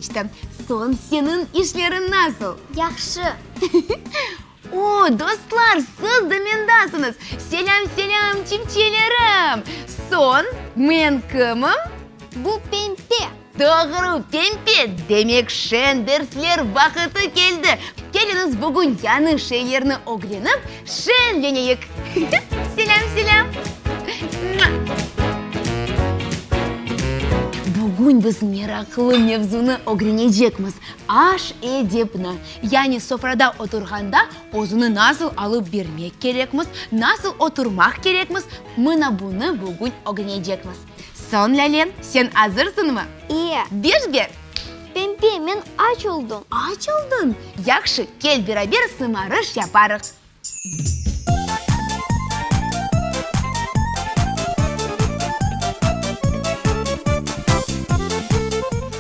keçti. Soñ, seniñ işleriñ nasıl? Yahşı. O, dostlar, siz de mendasıñız! Selâm, selâm, çipçelerim! Soñ, men kimim? Bu Pempe! Doğru, Pempe! Demek, şeñ dersler vaqıtı keldi! Keliñiz, bugün yañı şeylerni ögrenip, şeñleneyik! Selâm, selâm! Bugün biz meraqlı mevzunı ögrenecekmiz, aş edepni. Yani sofrada oturğanda özüni nasıl alıp bermek kerekmiz, nasıl oturmaq kerekmiz, mına bunı bugün ögrenecekmiz. Soñ, Lâle, sen azırsıñmı? E. Beş ber. Pempe, men aç oldım. Aç oldıñ? Yahşı, kel beraber sımarış yaparıq.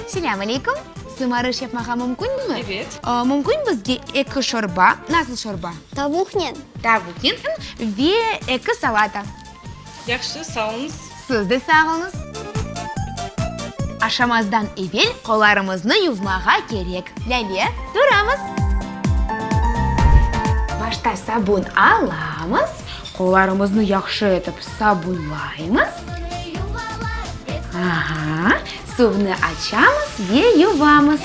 Selâm aleyküm! Sımarış yapmağa mümkünmi? Evet. Mümkün bizge eki şorba, nasıl şorba? Tavuqnen. Tavuqnen ve eki salata. Yahşı, sağ oluñız. Siz de sağ oluñız. Aşamazdan evel qollarımıznı yuvmağa kerek. Lâle, turamız. Başta sabun alamız, qollarımıznı yahşı etip sabunlaymız. Aha, suvnı açamız ve yuvamız.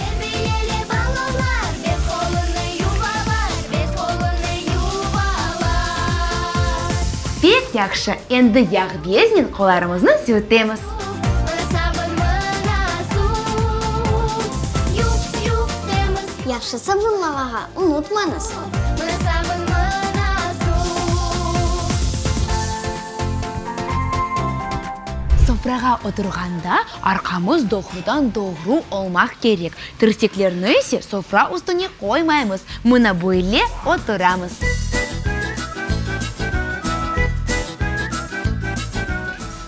Pek yahşı, endi yağ beznen qollarımıznı sürtemiz. Yahşı sabunlamağa unutmañız. Sofrağa oturğanda arqamız doğrudan-doğru olmaq kerek, tirseklerni ise sofra üstüne qoymaymız, mına böyle oturamız.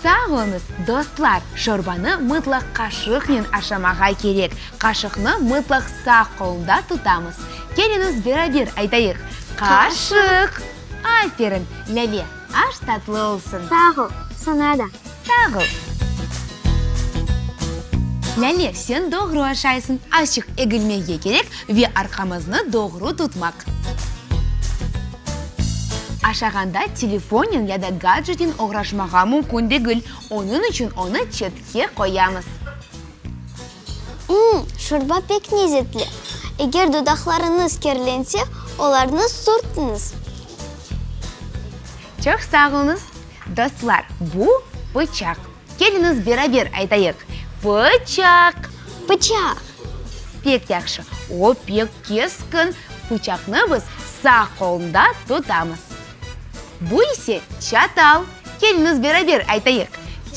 Sağ oluñız, dostlar! Şorbanı mıtlaq qaşıqnen aşamağa kerek. Qaşıqnı mıtlaq sağ qolda tutamız. Keliñiz beraber aytayıq, Qaşıq! Aferin, Lâle, aş tatlı olsun! Sağ ol, saña da! Sağ ol! Lâle, sen doğru aşaysıñ, azçıq egilmege kerek ve arqamıznı doğru tutmaq. Aşağanda telefonnen ya da gadjetnen oğraşmağa mümkün degil, onıñ içün onı çetke qoyamız. Mmm, şorba pek lezetli. Eger dudaqlarıñız kirlense, olarnı sürtiñiz. Çoq sağ oluñız, dostlar, bu pıçaq. Keliñiz beraber aytayıq, Pıçaq! Pıçaq! Pek yahşı, o pek keskin. Pıçaqnı biz sağ qolunda tutamız. Bu ise çatal. Keliñiz beraber aytayıq,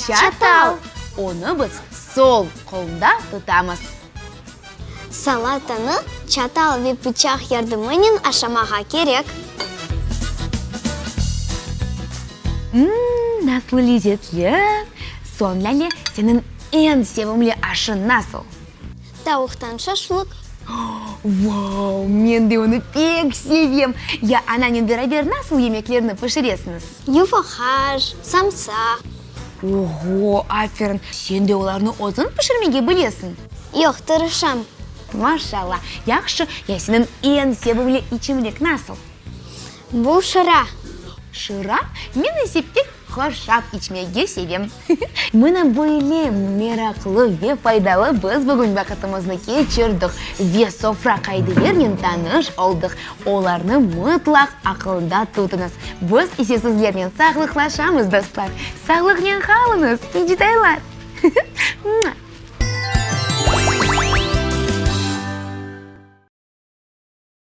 Çatal! Onı biz sol qolunda tutamız. Salatanı çatal ve pıçaq yardımınen aşamağa kerek. Mmm, nasıl lezetli! Soñ, Lâle, seniñ eñ sevimli aşıñ nasıl? Tavuqtan şaşlıq. Vau, men de onı pek sevem! Ya ananen beraber nasıl yemeklerni pişiresiñiz? Yuva haş, samsa. Oğo, aferin! Sen de olarnı özüñ pişirmege bilesiñ? Yoq, tırışam. Maşallah! Yahşı, ya seniñ eñ sevimli içimlik nasıl? Bu şıra. Şıra? Men ise pek hoşaf içmege sevem. Mına böyle meraqlı ve faydalı biz bugün vaqıtımıznı keçirdik ve sofra qaidelernen tanış oldıq. Olarnı mıtlaq aqılda tutıñız. Biz ise sizlernen sağlıqlaşamız, dostlar. Sağlıqnen qalıñız, icdaylar!